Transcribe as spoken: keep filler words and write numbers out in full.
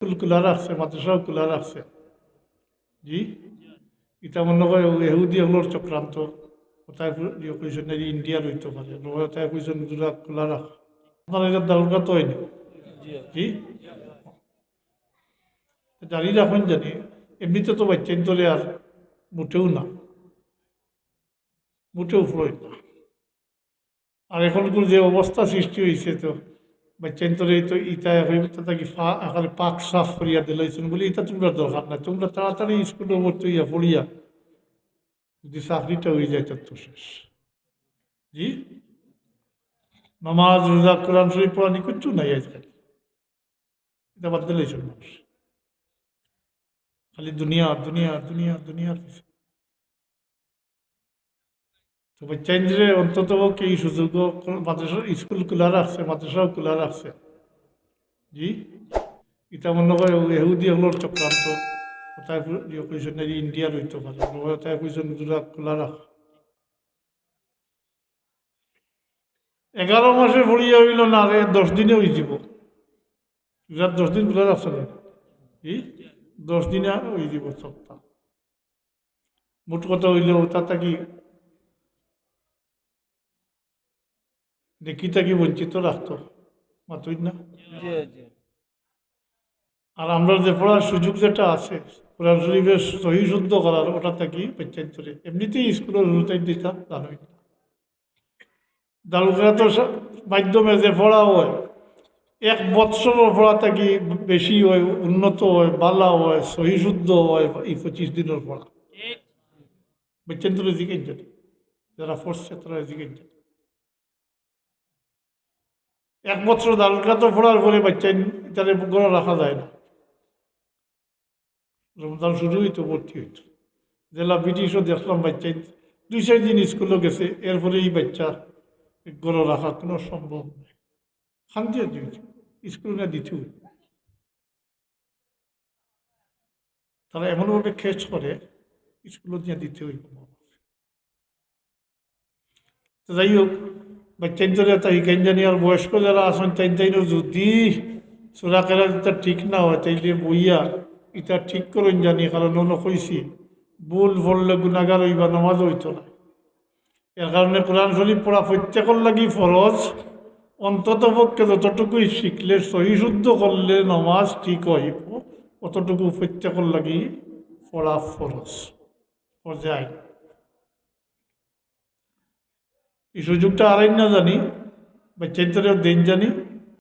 স্কুল খোলা রাখছে, মাদ্রাসাও খোলা রাখছে। জি, ইটা মনে হয় অউ ইহুদি অকলর চক্রান্ত। কোথায় কইছেন না যে ইন্ডিয়ার অইতো পারে, কোথায় কইছেন গুজরাট খোলা রাখ। আপনার এটা দারুকা তো হয়নি। জি, জারি রাখুন জানি। এমনিতে তো বাচ্চাইন্তরে আর মোটেও না, মোটেও ফুরইন না। আর এখন যে অবস্থা সৃষ্টি হইছে, তো বাচ্চাইন্তরে তো ইতা এখন তো তাকে ফা-, একেবারে পাক সাফ করিয়া দিলাইছেন বলে, "ইতা তোমরা দরকার না, তোমরা তাড়াতাড়ি স্কুলে ভর্তি হইয়া পড়িয়া যদি চাকরিটা হয়ে যায়, তো শেষ।" জি, নামাজ, রোজা, কোরআন শরীফ পড়ানি কিচ্ছু নাই আজকাল। ইতা বাদ দিলাইছেন মানুষ, খালি দুনিয়া, দুনিয়া, দুনিয়া, দুনিয়ার পিছে। তো বাচ্চাইন্তরে অন্তত পক্ষে এই সুযোগ, মাদ্রাসা, স্কুল খোলা রাখছে, মাদ্রাসাও খোলা রাখছে। জি, ইটা মনে হয় অউ ইহুদি অকলর চক্রান্ত। কোথায় কইছেন না যে ইন্ডিয়ার অইতো পারে, কোথায় কইছেন গুজরাট খোলা রাখ। এগারো মাসে পড়িয়া হইল না রে, দশ দিনে হয়ে যাব। গুজরাট দশ দিন খোলা রাখছে না? জি, দশ দিনে হয়ে যাব সপ্তাহ। মোট কথা হইল, ওটা থাকি নেকি থাকি বঞ্চিত রাখতো, মাতইন না? জি, জি। আর আমরা যে পড়ার সুযোগ যেটা আছে, কোরআন শরীফের সহি শুদ্ধ করার, ওটা থাকি বাচ্চাইন্তরে এমনিতেই স্কুলের হুরুতাইন দিতাম, জানোই না। দারুল কেরাতর সা-, মাধ্যমে যে পড়া হয়, এক বৎসরর পড়া থাকি বেশি হয়, উন্নত হয়, বালা হয়, সহি শুদ্ধ হয় এই পঁচিশ দিনের পড়া। বাচ্চাইন্তরে জিজ্ঞেস করি, যারা পড়ছে তারা জিজ্ঞেস করি। এক বছর দারুল কেরাত পড়ার পরে বাচ্চাইন, ইতারে ঘরো রাখা যায় না। রমজান শুরু হইতো, ভর্তি হইতো। যেলা ব্রিটিশও দেখলাম, বাচ্চাইন দুই চার দিন স্কুলে গেছে, এরপরে এই বাচ্চা ঘরো রাখা কোনো সম্ভব নয়। খান দিয়া দিয়েছে, স্কুলে না দিতে হইব। তারা এমনভাবে খেচ করে, স্কুলে নিয়ে দিতে হইব। তো যাই হোক, বাচ্চাইন্তরে এটা হিকাইন জানি, আর বয়স্ক যারা আছেন, তাইন তাইনও যদি সুরা কেরাত ইতা ঠিক না হয়, তাইলে বইয়া ইতা ঠিক করইন জানি, কারণ অনো কইছি, ভুল পড়লে গুনাগার হইবা, নামাজ হইতো না। এর কারণে কোরআন শরীফ পড়া প্রত্যেকর লাগি ফরজ। অন্তত পক্ষে যতটুকুই শিখলে, সহি শুদ্ধ করলে নামাজ ঠিক হইব, অতটুকু প্রত্যেকর লাগি পড়া ফরজ। ফরজে আইন। এই সুযোগটা হারাইন না জানি, বাচ্চাইন্তরে দেইন জানি,